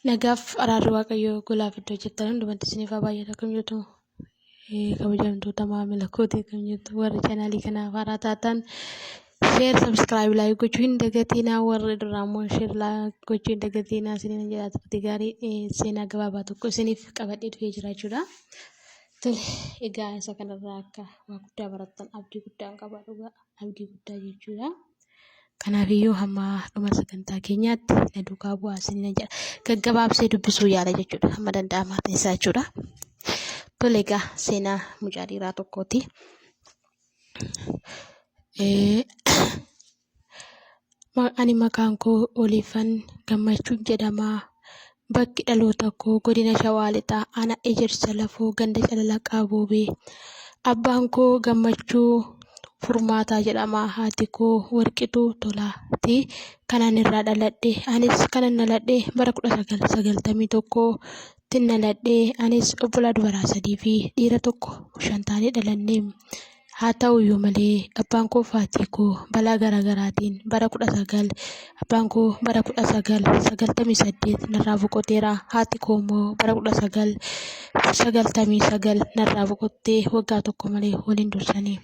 Nagaaf araarri Waaqayyoo golaaf iddoo jirtan hundumatti isiniif haa baay'atu. Akkam jirtu kabajamtoota maamila kootii, akkam jirtu warri chaanaalii kanaaf haaraa taatan, share, subscribe, like gochuu hin dagatinaa. Warri duraa immoo share, like gochuu hin dagatinaa isiniin jedhaa. Turtii gaarii. Seenaa gabaabaa tokko isiniif qabadhee dhufee jira jechuudha. Tole, egaa isa kanarraa akka waa guddaa barattan abdii guddaan qaba, dhugaa abdii guddaa jechuudha. Kanaafiyyuu hamma dhuma sagantaa keenyaatti na duukaa bu'aa isiniin jedha. Gaggabaabsee dubbisuu yaala jechuudha. Hamma danda'amaa ta'e isaa jechuudha. Tole, egaa seenaa mucaa dhiiraa tokkooti. Ani maqaan koo Oliifan Gammachuu jedhama. Bakki dhaloota koo godina Shawaa Lixaa, Aanaa Ejersa Lafoo, ganda Calalaqaa Boobee. Abbaan koo Gammachuu Furmaataa jedhama. Haati koo Warqituu Tolaati. Kanan irraa dhaladhe. Anis kanan dhaladhe bara 1991 tin dhaladhe. Anis obbolaa dubaraa sadii fi dhiira tokko, shan taanee dhalanne. Haa ta'uyyuu malee abbaan koo fi haati koo balaa garaagaraatiin bara 19 abbaan koo bara 1998 narraa boqoteera. Haati koo immoo bara 1999 narraa boqottee, waggaa tokko malee waliin dursanii.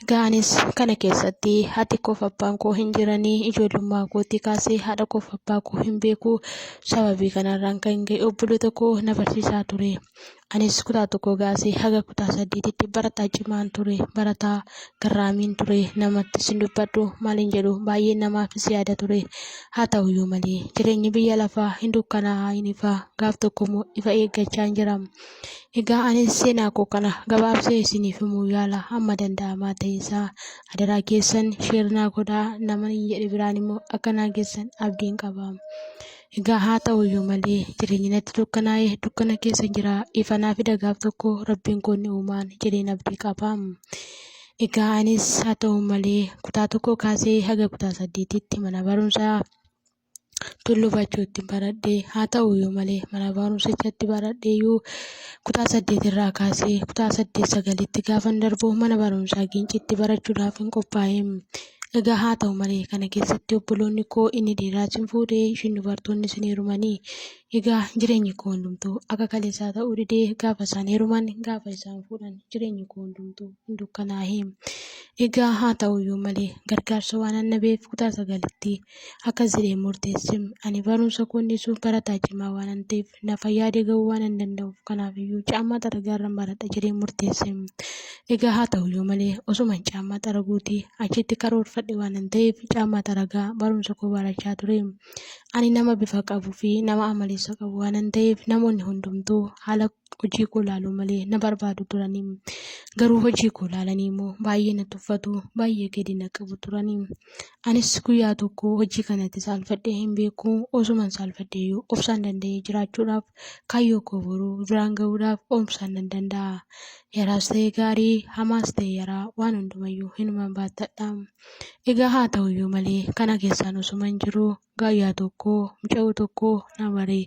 Egaa anis kana keessatti haati koo fi abbaan koo hin jiranii, ijoollummaa kootii kaasee haadha koo fi abbaa koo hin beeku. Sababii kanarraan kan ka'e obboloota koo na barsiisaa ture. Anis kutaa tokko kaasee haga kutaa saddeetitti barataa cimaan ture. Barataa garraamiin ture. Namattis hin dubbadhu, maaliin jedhu, baay'ee namaafis yaada ture. Haa ta'uyyuu malee jireenyi biyya lafaa hin dukkanaa'aa, hin ifaa. Gaaf tokko immoo ifa eeggachaa hin jira. Egaa anis seenaa koo kana gabaabsee isiniif himuu yaala hamma danda'amaa ta'e isaa. Adaraa keessan share naa godhaa, nama hin jedhe biraan immoo akka naa geessan abdiin qaba. Egaa haa ta'uyyuu malee jireenyi natti dukkanaa'e, dukkana keessa jira. Ifa naa fida gaaf tokko Rabbiin koo inni uumaan jedheen abdii qaba. Egaa anis haa ta'u malee kutaa tokko kaasee haga kutaa saddeetitti mana barumsaa Tulluu Bachootti baradhe. Haa ta'uyyuu malee mana barumsichatti baradheeyyuu kutaa saddeet irraa kaasee kutaa saddeet sagalitti gaafan darbu mana barumsaa Giincitti barachuudhaaf hin qophaa'e. Egaa haa ta'u malee kana keessatti obboloonni koo inni dhiiraa sin fuudhee, ishiin dubartoonni sin heerumanii. Egaa jireenyi koo hundumtuu akka kaleessaa ta'uu didee. Gaafa isaan heeruman, gaafa isaan fuudhan, jireenyi koo hundumtuu hin dukkanaa'e. Egaa haa ta'uyyuu malee gargaarsa waan an dhabeef kutaa sagalitti akkas jedhee murteesse. Ani barumsa koo dhiisuuf, barataa cimaa waan an ta'eef, lafa yaade ga'uu waan hin danda'uuf, kanaafiyyuu caammaa xaragaa irran baradha jedhee murteesse. Egaa haa ta'uyyuu malee osuman caammaa xaraguuti achitti karoorfadhe waan hin ta'eef caammaa xaragaa barumsa koo barachaa ture. Ani nama bifa qabuu fi nama amaleessa qabu waan hin ta'eef namoonni hundumtuu haala hojii koo ilaaluu malee na barbaadu turanii. Garuu hojii koo ilaalanii immoo baay'ee na tuffatu, baay'ee gadi na qabu turanii. Anis guyyaa tokko hojii kanatti saalfadhee hin beeku. Osuman saalfadheeyyuu obsaan danda'ee jiraachuudhaaf, kaayyoo koo boruu biraan ga'uudhaaf obsaan nan danda'a. Yaraas ta'e gaarii, hamaas ta'e yaraa, waan hundumayyuu hinuman baattadha. Egaa haa ta'uyyuu malee kana keessaan osuman jiru guyyaa tokko mucayyoo tokko na bare.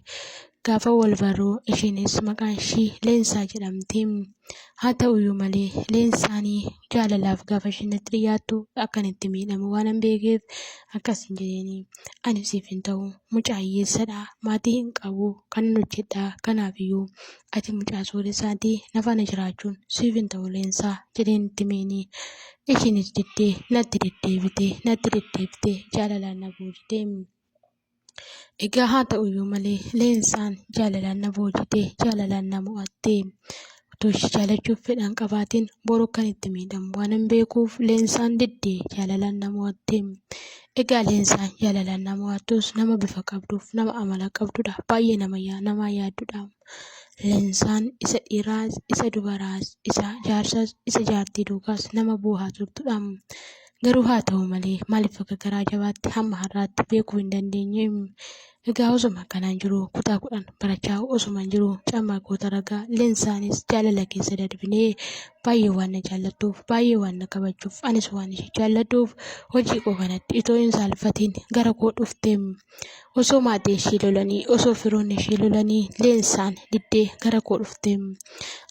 Gaafa wal barru ishiinis maqaan ishii Leensaa jedhamti. Haa ta'uyyuu malee Leensaan jaalalaaf gaafa ishiin natti dhiyaattu akkan itti miidhamu waanan beekeef akkas hin jedheeni. Ani siif hin ta'u, mucaa hiyyeessadha, maatii hin qabu, kanan hojjedha, kanaafiyyuu ati mucaa sooressaati, na faana jiraachuun siif hin ta'u Leensaa jedheen itti himeeni. Ishiinis diddee natti deddeebite, natti deddeebite, jaalalaan na boojite. Egaa haa ta'uyyuu malee Leensaan jaalalaan na boojite, jaalalaan na mo'atte. Utuu ishii jaalachuuf fedha hin qabaatin boru akkan itti miidhamu waanan beekuuf Leensaan diddee jaalalaan na mo'atte. Egaa Leensaan jaalalaan na mo'attus nama bifa qabduuf nama amala qabdudha. Baay'ee nama namaa yaaddudha. Leensaan isa dhiiraas, isa dubaraas, isa jaarsas, isa jaartii duukaas nama boohaa turtudha. Garuu haa ta'u malee maaliif akka garaa jabaatti hamma har'aatti beekuu hin dandeenye. Egaa osuma akkanaan jiru, kutaa 10 barachaa osuma jiru, caammaa koo xaragaa Leensaanis jaalala keessa darbinee, baay'ee waan na jaallattuuf, baay'ee waan na kabajuuf, anis waan ishee jaalladhuuf hojii koo kanatti itoo hin saalfatiin gara koo dhufte. Osoo maatiin ishee lolanii, osoo firoonni ishee lolanii, Leensaan diddee gara koo dhufte.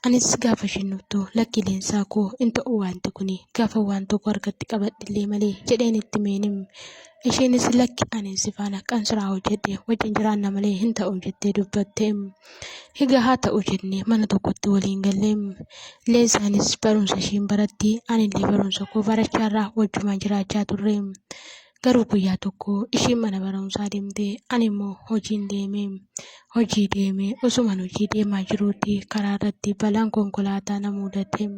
Anis gaafa isheen dhuftu, lakki Leensaa koo, hin ta'u wanti kuni, gaafa waan tokko harkatti qabadhillee malee jedheen itti meeni. Isheenis lakki ani si faana qansiraa hojjedhe wajjin jiraanna malee hin ta'u jettee dubbatte. Egaa haa ta'u jennee mana tokkotti waliin galle. Leensaanis barumsa ishiin baratti anillee barumsa koo barachaarraa wajjumaan jiraachaa turre. Garuu guyyaa tokko ishiin mana barumsaa deemte ani immoo hojiin deeme. Hojii deeme osuman hojii deemaa jiruuti karaa irratti balaan konkolaataa na mudate.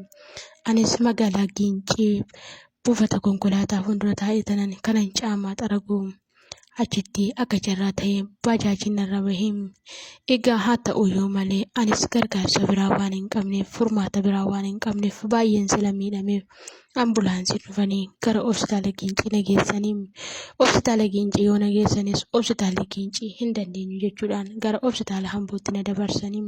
Anis magaalaa Giincii buufata konkolaataa fuuldura taa'ee tanan kanan caamaa xaragu. Achitti akka carraa ta'ee baajaajiin narra bahe. Egaa haa ta'uyyuu malee anis gargaarsa biraa waan hin qabneef furmaata biraa waan hin qabneef baay'een sila miidhameef ambulaansii dhufanii gara hospitaala Giincii na geessanii. Hospitaala Giincii yoo na geessanis hospitaalli Giincii hin dandeenyu jechuudhaan gara hospitaala Ambootti na dabarsanii.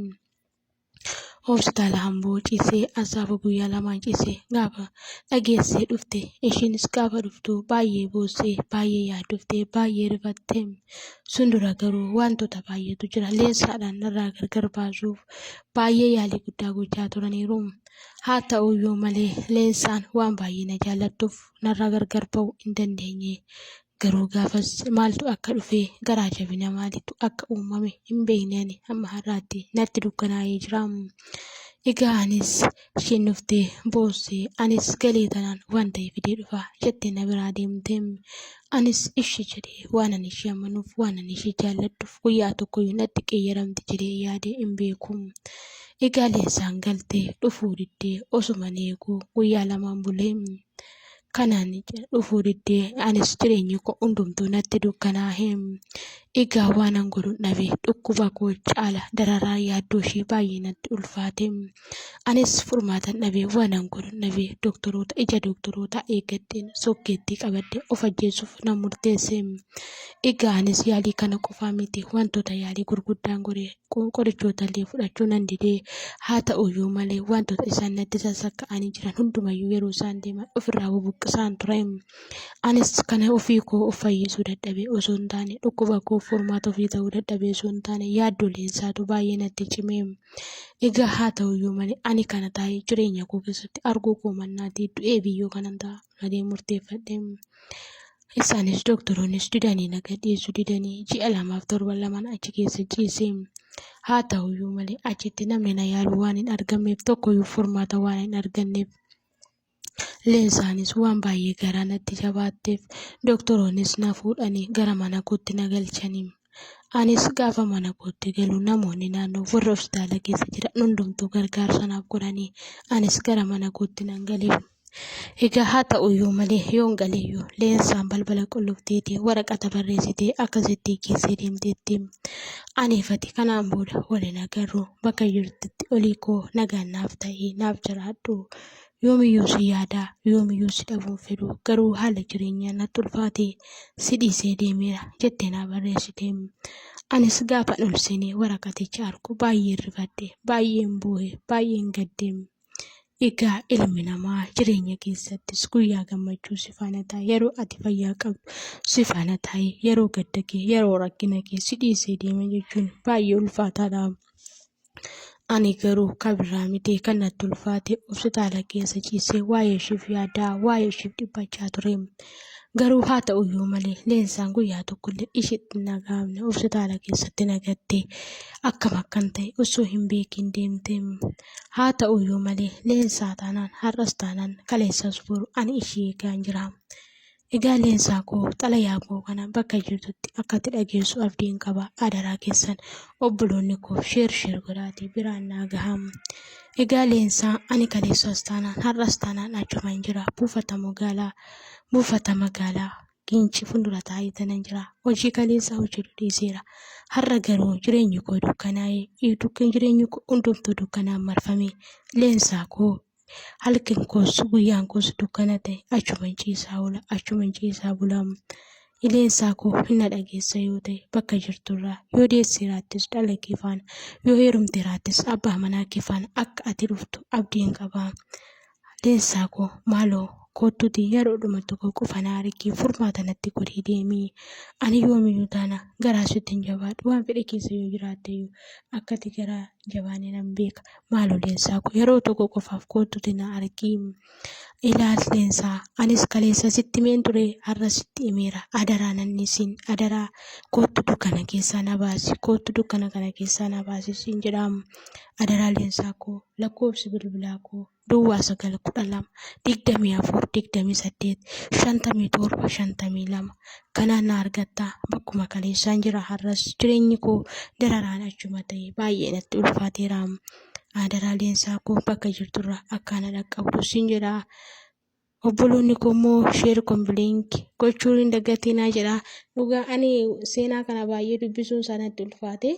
Hospitaala Amboo ciisee asaafa guyyaa lamaan ciisee gaafa dhageessee dhufte ishiinis gaafa dhuftu baay'ee boossee baay'ee yaaddoftee baay'ee rifatte. Sun dura garuu wantoota baay'eetu jira leensaadhaan narraa gargar baasuuf baay'ee yaalii guddaa gochaa turaniiru. Haa ta'uyyuu malee leensaan waan baay'ee na jaallattuuf narraa gargar ba'uu hin dandeenye. Garuu gaafas maaltu akka dhufe garaa jabina maaliitu akka uumame hin beekne ani hamma har'aatti natti dukkanaa'ee jira. Egaa anis isheen dhuftee boossee anis galee tanaan waan ta'e fidee dhufa jettee na biraa deemte. Anis ishee jedhee waan ani ishee amanuuf waan ani ishee jaalladhuuf guyyaa tokkoyyuu natti qeeyyaramti jedhee yaadee hin beeku. Egaa leensaan galtee dhufuu diddee osuman eeguu guyyaa lamaan bulee. Kanaan dhufuu diddee anis jireenyi koo hundumtuu natti dukkanaahe. Egaa waanan godhun dhabe dhukkuba koo caala dararaa yaaddoo ishee baay'ee natti ulfaate. Anis furmaatan dhabe waanan godhun dhabe doktoroota ija doktorootaa eeggadheen sokkeettii qabadhe of ajjeesuuf nan murteesse. Egaa anis yaalii kana qofaa miti wantoota yaalii gurguddaan godhe qorichoota illee fudhachuu nan didee haa ta'uyyuu malee wantoota isaan natti sassakka'anii jiran hundumayyuu yeroo isaan deeman ofirraa bubuqqisaan ture. Anis kana ofii koo of fayyisuu dadhabee osoo hin taane dhukkuba koo furmaata ofii ta'uu dadhabee osoo hin taane yaaddoo leensaatu baay'ee natti cime. Egaa haa ta'uyyuu malee ani kana taa'ee jireenya koo keessatti arguu koo mannaatii du'ee biyyoo kanan ta'a malee murteeffadhe. Isaanis doktoroonnis didanii na gadhiisuu didanii ji'a lamaaf torban lamaan achi keessa ciise. Haa ta'uyyuu malee achitti namni na yaalu waan hin argamneef tokkoyyuu furmaata waan hin arganneef leensaanis waan baay'ee garaa natti jabaatteef doktoroonnis na fuudhanii gara mana kootti na galchanii. Anis gaafa mana kootti galu namoonni naannoo warra hospitaala keessa jiran hundumtuu gargaarsa naaf godhanii anis gara mana kootti nan gale. Egaa haa ta'uyyuu malee yoon galeyyuu leensaan balbala qullubteeti waraqata barreessitee akkasitti geessee deemteetti. Aniifati kanaan booda wal hin agarru bakka jirtutti olii koo nagaan naaf ta'ii naaf jiraadhu. Yoomiyyuu si yaada, yoomiyyuu si dhabuu hin fedhu, garuu haala jireenyaa natti ulfaate si dhiisee deemeera jettee naa barreessite. Anis gaafan ol seenee waraqaticha argu baay'een rifadhe, baay'een boohe, baay'een gadde. Egaa ilmi namaa jireenya keessattis guyyaa gammachuu si faana ta'a, yeroo ati fayyaa qabdu si faana taa'e, yeroo gadda kee, yeroo rakkina kee si dhiisee deema jechuun baay'ee ulfaataadha. Ani garuu ka biraa miti kan natti ulfaate hospitaala keessa ciisee waa'ee ishiif yaadaa waa'ee ishiif dhiphachaa ture. Garuu haa ta'uyyuu malee leensaan guyyaa tokkollee ishiitti hin dhaga'amne hospitaala keessatti na gatte akkam akkan ta'e osoo hin beekiin deemte. Haa ta'uyyuu malee leensaa taanaan har'as taanaan kaleessas boru ani ishii eegaan jira. Egaa leensaa koo xalayaa koo kana bakka jirtutti akka ati dhageessu abdiin qaba adaraa keessan obboloonni koo sheer sheer godhaatii biraan naa gahaa. Egaa leensaa ani kaleessas taanaan har'as taanaan achuman jira buufata magaalaa buufata magaalaa Giincii fuuldura taa'ee tanan jira hojii kaleessaa hojjedhu dhiiseera har'a garuu jireenyi koo dukkanaa'ee jireenyi koo hundumtuu dukkanaan marfame leensaa koo Halkan koos guyyaan koos dukkana ta'e achuman ciisaa oola achuman ciisaa bula. Ileensaa koo hin na dhageessa yoo ta'e bakka jirturraa yoo deesseeraattis dhala kee faana yoo heerumteeraattis abbaa manaa kee faana akka ati dhuftu abdiin qaba. Leensaa koo maaloo Koottuutii yeroodhuma tokko qofa na argi furmaata natti godhii deemi. Ani yoomiyyuu taana garaa sitti hin jabaadhu. Waan fedhe keessa yoo jiraatteyyuu akka ati garaa hin jabaanne nan beeka. Maaloo Leensaa koo yeroo tokko qofaaf koottuutii na argi. Ilaal Leensaa anis kaleessa sitti himeen ture har'a sitti himeera. Adaraa nan dhiisin adaraa koottu dukkana keessaa na baasi koottu dukkana kana keessaa na baasi siin jedha. Adaraa Leensaa koo lakkoofsi bilbilaa koo duwwaa 9 12 24 28 57 52 kanaan na argatta bakkuma kaleessaan jira har'as jireenyi koo dararaan achuma ta'e baay'ee natti ulfaateera adaraa leensaa koo bakka jirturra akka na dhaqqabdu siin jedha obboloonni koo immoo sheer kombiliink gochuun hin dagatinaa jedha dhugaa ani seenaa kana baay'ee dubbisuun isaa natti ulfaate.